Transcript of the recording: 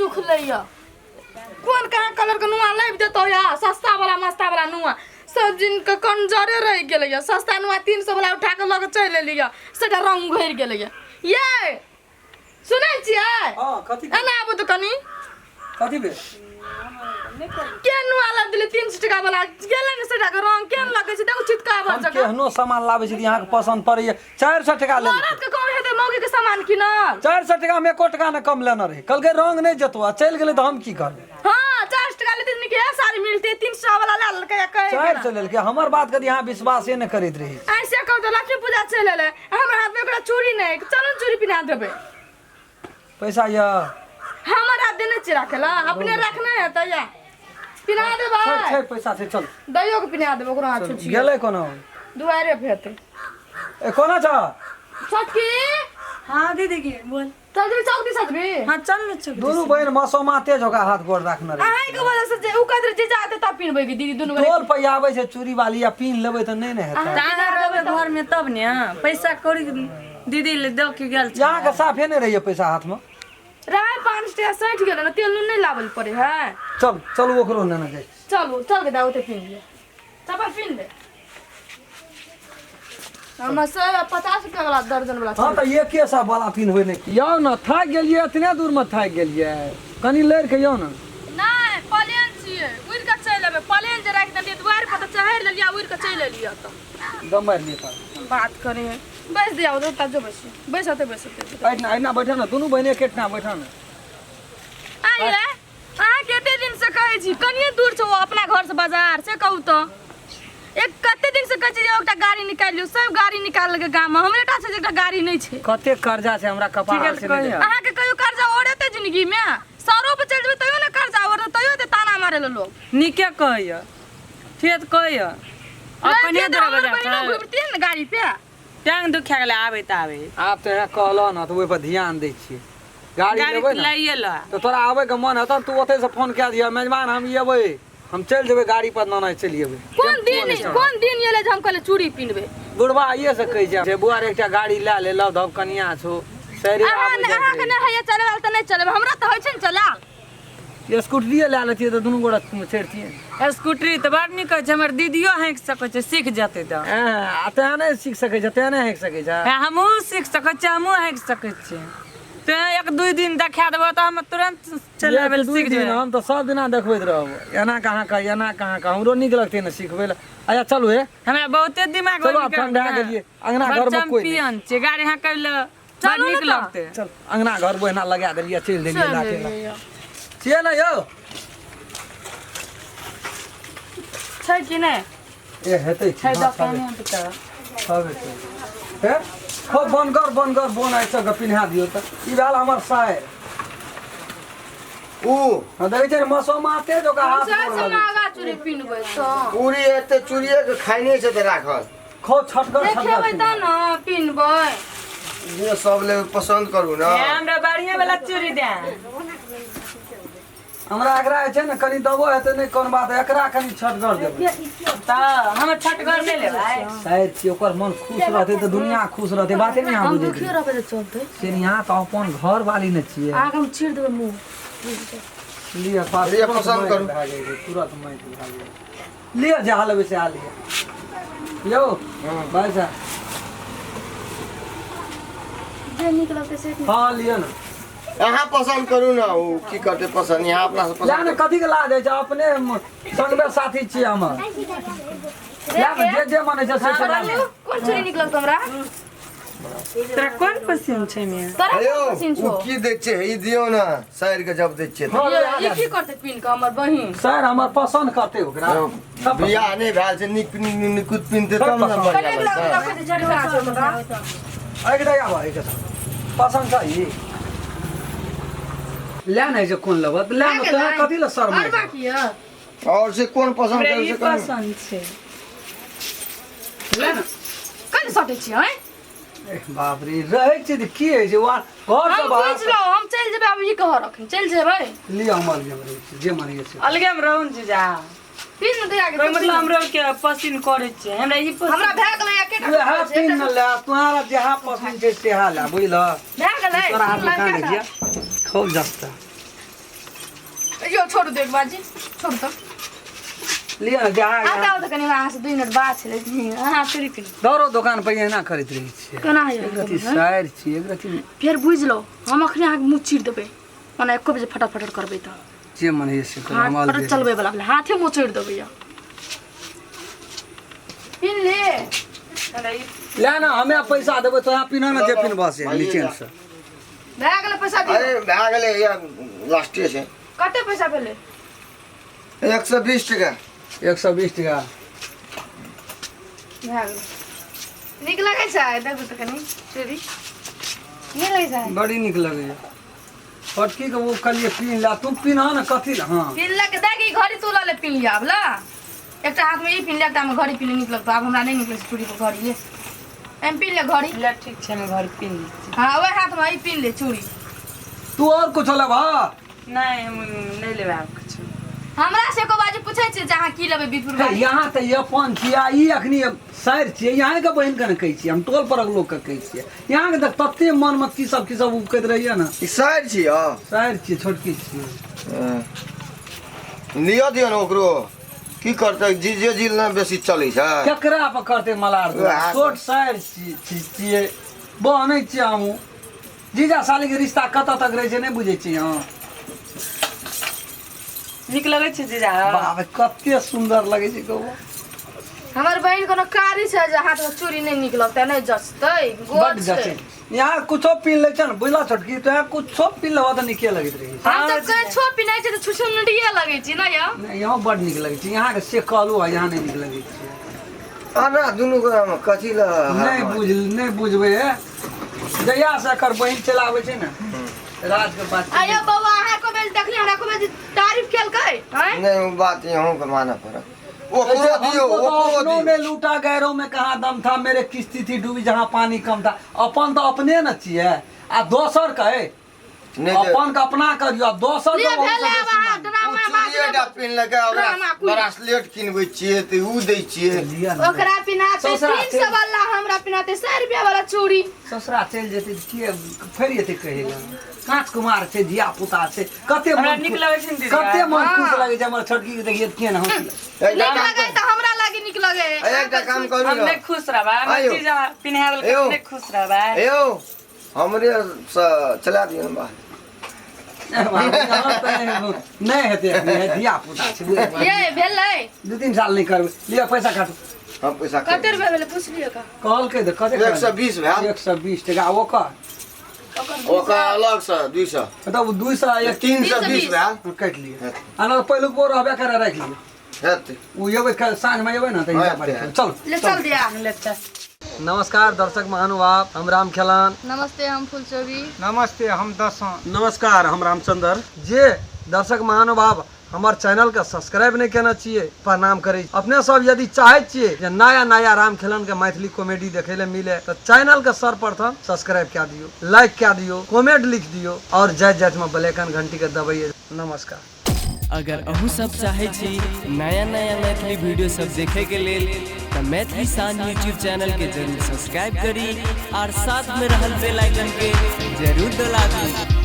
सुखलैया। कोन कहाँ कलर के नुआ लाबि देतौ या सस्ता वाला मस्ता वाला नुआ सब जिन के कंजरे रहि गेलैया। सस्ता नुआ 300 वाला उठा के लऽ के चलि एलिया, सेटा रंग घुरि गेलैया। ये सुनै छियै? हाँ, कथी? एना आबू तऽ कनि। कथी भेल? के नुआ लाबि देली 300 टका वाला? गेलै ने सेटा के रंग केहन लगै छै देखू, चितकाबर हम जकाँ। केहनो सामान लाबै छी तऽ अहाँके पसन्द पड़ैया। 400 टका लेलकै। मरद के कम हेतै मौगी के सामान किनल? 400 टका मे एको टका ने कम लेने रहै। कहलकै रंग नहि जेतौ आ चलि गेलै तऽ हम की करबै? हाँ, 400 टका लेते नीक है साड़ी मिलते, 300 वाला ला लेलकै आ कहै 400 लेलकै। हमर बात कदी अहाँ विश्वासे नहि करैत रही। ऐसे कहू तऽ लक्ष्मी पूजा चलि एलै, हमरा हाथ में ओकरा चूड़ी नहि। चलू ने चूड़ी पिन्हा देबै। पैसा यऽ? हमर हाथ देने छियै राखै लए, अपने रखने हेतै या पिन्हा देबै। छै, छै, पैसा छै, चल। दैयो के पिन्हा देबै ओकरो हाथ छुछिए। गेलै कोनो दुआरे पे हेतै। ए, कोना छ? छोटकी। हाँ दीदी की बोल। चल जेबी चौक दिस हटबी? हाँ, चल न चौक। दुनू बहिन मसोमाते जकाँ हाथ गोड़ राखने रहे। अहीं के वजह से जे उ कहत रहे जीजा आते तब पिन्हबै के दीदी दुनू गोरे। टोल पर आबै छै चूड़ी वाली आ पिन्ह लेबै तऽ नहि ने हेतै। अहाँ रहबै घर में तब ने पैसा कौड़ी दीदी ले दऽ के गेल छै। अहाँके साफे नहि रहैया पैसा हाथमे। राय 5 टाका सठि गेलै ने, तेल नून नहि लाबै लए पड़ै है। चल चलू, ओकरो नेने जाइ। चलू, चल के दाऊ ओते पिन्ह लिअ, चप्पल पिन्ह ले। हमर से 50 रुपया वाला दर्जन वाला। हाँ तऽ एके सए वाला पिन्हबै ने यौ? ने थाकि गेलियै, एतने दूरमे थाकि गेलियै, कनि लड़ि के यौ ने। नहि, प्लेन छियै, उड़ि कऽ चलि एबै। प्लेन जे राखि देलियै दुआरि पर तऽ चढ़ि लेलियै आ उड़ि कऽ चलि एलियै। तऽ दम मारि लिअ तऽ बात करे है। बैस दिया ओतऽ, जो बैस, बैस होते, बैस होते। एहिना एहिना बैठऽ ने, दुनू बहिन एकेठना बैठऽ ने। आइए, अहाँ कते दिन से कहै छी, कनिए दूर छै ओ अपना घर से बाजार, से कहू तऽ। एक कते दिन से कहै छी जे एकटा गाड़ी निकालि लियौ, सब गाड़ी निकाललकै गाममे, हमरे टा छै जे एकटा गाड़ी नहि छै। कते कर्जा छै हमरा कपार ठीक है, से नहि कहियौ। अहाँके कहियो कर्जा ओढ़ेतै जिंदगीमे? सरो पर चलि जेबै तैयो ने कर्जा ओढ़तै, तैयो एते ताना मारे लए लोग। नीके कहैया, फेर कहैया अपने तऽ दूर हमर बजार बहिनो छै। घुमितियै ने गाड़ी पे। टांग दुखा गेलै आबैत आबैत। आब तऽ यहाँ कहलह ने तऽ ओहि पर ध्यान दै छियै। गाड़ी गाड़ी लेबै ने लैए ल तऽ तोरा आबैके मन हेतौ, तू ओतहिसँ फोन कए दिहऽ, मेजबान हम एबै, हम चलि जेबै गाड़ी पर, नाना चलि एबै। कोन दिन, कोन दिन एलै जे हम कहले चूड़ी पिन्हबै? बुढ़बा आइए से कहै छै जे बौआ रे, एकटा गाड़ी लए ले, लव धव कनिया छौ सैरे। अहाँ आबै जाइत अहाँके रहै। नहि होइए चलेबै तऽ नहि चलेबै, हमरा तऽ होइ छै ने चलायल। स्कूटरिए लए लेतियै तऽ दुनू गोरा चढ़ितियै। स्कूटरी तऽ बड़ नीक होइ छै, हमर दीदियो हाँकि सकै छै, सीख जेतै तऽ। आ तेँ नहि सीख सकै छै, तेँ नहि हाँकि सकै छै। हमहूँ सीख सकै छियै, हमहूँ हाँकि सकै छियै। तेँ एक दू दिन देखा देबो तऽ हम तुरंत चलाबै लए एक दू सीख दिन जेबै। हम तऽ सब दिना देखबैत रहब, एना कहाँ कह, एना कहाँ कह, हमरो नीक लगतै ने सिखबै लए। अच्छा चलू हे। हमरा बहुते दिमाग चलू, आब ठंडा गेलियै, अंगना घरमे कोइ नहि। चैंपियन छियै, गाड़ी हाँकै लए बड़ चलू ने नीक तऽ। लगतै। चल, अंगना घर ओहिना लगा देलियै, चलि देलियै चलि लाटे लए देलियै। छियै ने यौ? छै कि नहि? ए हेतै की? छै। हाँ, दोकाने पे तऽ छबे छै। हे खूब बनगर बनगर बोन आइ सबके पिन्हा दियौ। तऽ ई भेल हमर साय। ऊ हाँ, देखै छियै ने मसोमाते जकाँ हम हाथ सब गोड़ से लगै छै। महगा चूड़ी पिन्हबै तऽ पूरी एते चूड़िए के खाइने छै तऽ राखल। खूब छटगर छटगर। देखेबै तऽ ने पिन्हबै। जे सब लेबै पसन्द करू ने। हे, हमरा बढ़िया वाला चूड़ी दे। हमरा एकरा जे छै ने कनि देबो हेतै नहि, कोन बात, एकरा कनि छटगर देबै। तऽ हम छटगर नहि लेबै। शायद छियै ओकर मन खुश रहतै तऽ दुनिया खुश रहतै, बाते नहि अहाँ हम बुझै दुखियो छियै। रहबै तऽ चलतै। से नहि, अहाँ तऽ अपन घर वाली ने छियै। आग हम चीर देबै मुँह। लिअ पास। लिअ, तुरंत पसन्द माटि करू। भए जाइ छै, तुरंत माटि भए जाइ छै। लिअ, जहाँ लेबै से लिअ यौ भाइ साहब। जे नीक लगतै से। हाँ, लिअ ने। अहाँ पसन्द करू ने, ओ की करतै पसन्द, यहाँ अपना से लए पसन्द ने। करू। कथी के लाज होइ छै? अपने संगमे साथी छियै हमर, लए ने, जे जे मन होइ छै से लए ने। कोन चूड़ी नीक लगतौ हमरा? तोरा कोन पसन्द छै मियाँ? तोरा हे यौ, कोन पसिन ओ छौ? की दै छियै? ई दियौ ने साइर के जब दै छियै तऽ। हाँ, ये लए ई ले। की करतै पिन कऽ हमर बहिन? सर, हमर पसन्द करतै ओकरा सब पसन्द। बियाह नहि भेल छै, नीक निकुत पिन्हतै तब ने पसन्द। बढ़िआँ कतेक लगतै। लगतै देखै छै झटका छै हमरा। एहि के आबऽ, एहि के पसन्द छ ई? लए ने, जे कोन लेबऽ तऽ लए ने, तोरा कथी लए शर्म और होइ छै? बाकी यऽ और से कोन पसन्द हमरा करू ई से कहू। पसन्द छै। लए ने। कनि सटै छी हैं? एह, बाप रे, रहै छै तऽ की होइ छै घर से हम बाहर बुझि लौ, हम चलि जेबै। आब ई कह रखन चलि जेबै। लिअ, हमर लिअ, रहै छी, जे मन होइ छै। अलगे मे रहू ने जीजा। पिन दे आगे। कोइ मतलब हमरो के पसिन करै छै, हमरा ई पसिन। हमरा भए गेलै एकेटा। उएह पिन ने लए, तोहरा जहाँ पसन्द छै सेहा लए, बुझलह? भए गेलै। तोरा हाथमे कहाँ देखिए, खूब जस्ता। यो छोड़ू देख बाजी छोड़ू तऽ। लिअ ने जा। आता आओ तऽ कनि अहाँ से 2 मिनट बात छलै। अहाँ चूड़ी पिन्ह। दौड़ो दोकान पर एना करैत रहै छियै। केना होइए? एक रति सारि छियै, एक रति। फेर बुझि लो, हम अखने अहाँके मुँह चीर देबै। ओना एको बजे फटर फटर करबै तऽ जे मन होइए से करू। हाथ हम पर अलगे चलबै बला भेलै, हाथे मोचड़ि देबै। यऽ पिन ले। ले ने, हमे पैसा देबै, तोरा पिन्ह ने, जे पिन्हबह से नीचे से। भए गेलै, पैसा दियौ। अरे, भए गेलै, या लास्टे छै। कते पैसा भेलै? 120 टका। 120 टका। भए गेलै। नीक लगै छै? देखू तऽ कनि, चूड़ी नीक लगै छै? बड़ी नीक लगैए छोटकी के। ओ कहलियै पिन्ह ले, तू पिन्ह ने, कथी लए? हँ। पिन्हलक देख, ई घड़ी तू लऽ ले, पिन्ह लिअ आब। ला, एकटा हाथमे ई पिन्ह ले, एकटामे घड़ी पिन्ह, नीक लगतौ। आब हमरा नहि नीक लगै छै चूड़ी पर घड़ी। ले, एहिमे पिन्ह ले घड़ी। ले, ठीक छै, हम घर पिन्ह लै छी। हँ, ओहि हाथमे ई पिन्ह ले चूड़ी। तू और कुछो लेबह? नहि, हम नहि लेबै आब किछु। हमरा से एको बाजू पूछै छियै जे अहाँ की लेबै बीरपुर हे, वाली? यहाँ तऽ अपन छियै आ ई अखनी सारि छियै। यहाँके बहिनके ने कहै छियै, हम टोल परक लोकके कहै छियै। यहाँके देख, तते मनमे की सब की सब उपकैत रहैए ने। ई सारि छियै? सारि छियै, छोटकी छियै। लिअ, दियौ ने ओकरो। की करतै, जीजे जी ने बेसी चलै छै। केकरा पर करतै मलार? वएह। छोट सारि छियै, बहनै छियै हमहूँ। जीजा सालीके रिश्ता कतऽ तक रहै छै, नहि बुझै छियै अहाँ? नीक लगै छै जीजा? बाप रे, कते सुन्दर लगै छै कहू। हमर बहिन कोनो कारी छै जे हाथमे चूड़ी नहि नीक लगतै, नहि जचतै? गोर बड छै। जचै। यहाँ कुछो पीन लै छै ने, बुझला छोटकी? तो यहाँ कुछो पीन लेबह तऽ नीके लगैत रहै छै। हम तऽ किछो पिन्है छियै तऽ छुछुनरिये लगै छी ने यौ। नहि, यहाँ बड नीक लगै छै। यहाँके से कहलहुँ आ यहाँ नहि नीक लगै छै। आना दुनू गोरामे कथी लए? नहि बुझ, नहि बुझबै हे। जहिया से एकर बहिन चलि आबै छै ने, राजके बात। आयो बौआ, अहाँ को बेर देखली हमरा को बेर तारीफ केलकै आँय? नहि, ओ बात यहूँ के मानऽ पड़त। ओकरो दियौ। हमको तो ओकरो अपनों दियौ। में लूटा, गैरों में कहाँ दम था, मेरे किस्ती थी डूबी जहाँ पानी कम था। अपन तऽ अपने ने छियै आ दोसर कहे नहि तऽ अपन के अपना करियौ आ दोसर के लिए बहुत भेलै से आब बेसी अहाँ मानियौ। ड्रामा ओ चूड़िए टा बाज पिन्हलकै ओकरा। ड्रामा कुल। ब्रासलेट किनबै छियै तऽ उ दै छियै। लिअ ने। ओकरा पिन्हाते ससुरा 300 वाला, हमरा पिन्हाते 100 रुपया वाला चूड़ी। ससुरा चलि जेतै तऽ के फेर एतै कहै लए? काँच कुमार छै, धिया पुता छै, कते हमरा मन नीक खुश- लगै छै ने दीदी? कते मन हाँ। खुश लगै छै हमर छोटकी के देखिए, केहन हँसी। एकटा नीक काम लगे तऽ हमरा लागे नीक लगे। एकटा काम करू हम ने। नहि खुश रहबै? हम आयौ। जीजा पिन्हा देलकै, यौ। हम नहि खुश रहबै? यौ, हमरे से चला दियौ ने बाहर। नहि हेतै एखनी, हे धिया पुता छै, बुझलियै? ये भेलै। 2-3 साल नहि करबै। लिअ, पैसा काटू। हम पैसा कते रुपया भेलै, पूछ लियौ का। कहलकै तऽ कते? 120 भेल। 120 टका। ओकर? ओकर अलग से 200। तऽ ओ 201। 320 भेल। काटि लिअ आ नहि पहिलुक बोर रहबे करे, राखि लिअ। हेतै। ओ एबै साँझमे एबै ने तऽ हिसाब हेतै। करी। चलू। ले चल दिया। ले चल। नमस्कार दर्शक महानुभाव, हम राम खेलान। नमस्ते, हम फुलचोरी। नमस्ते, हम दसों। नमस्कार, हम रामचंद्र। जे दर्शक महानुभाव हमर चैनलके सब्सक्राइब नहि केने छियै, प्रणाम करै छी। अपने सब यदि चाहै छियै जे नया नया राम खेलन के मैथिली कॉमेडी देखै लए मिले, तऽ चैनल के सर्वप्रथम सब्सक्राइब कए दियौ, लाइक कए दियौ, कमेंट लिख दियौ और जाइत जाइत में बेल आइकन घंटी के दबैयै। नमस्कार। अगर अहूँ सब चाहै छी नया नया मैथिली वीडियो सब देखे के लेल, तऽ मैथिली शान यूट्यूब चैनल के जरूर सब्सक्राइब करी और साथ में रहल बेल आइकन के जरूर दबा दी।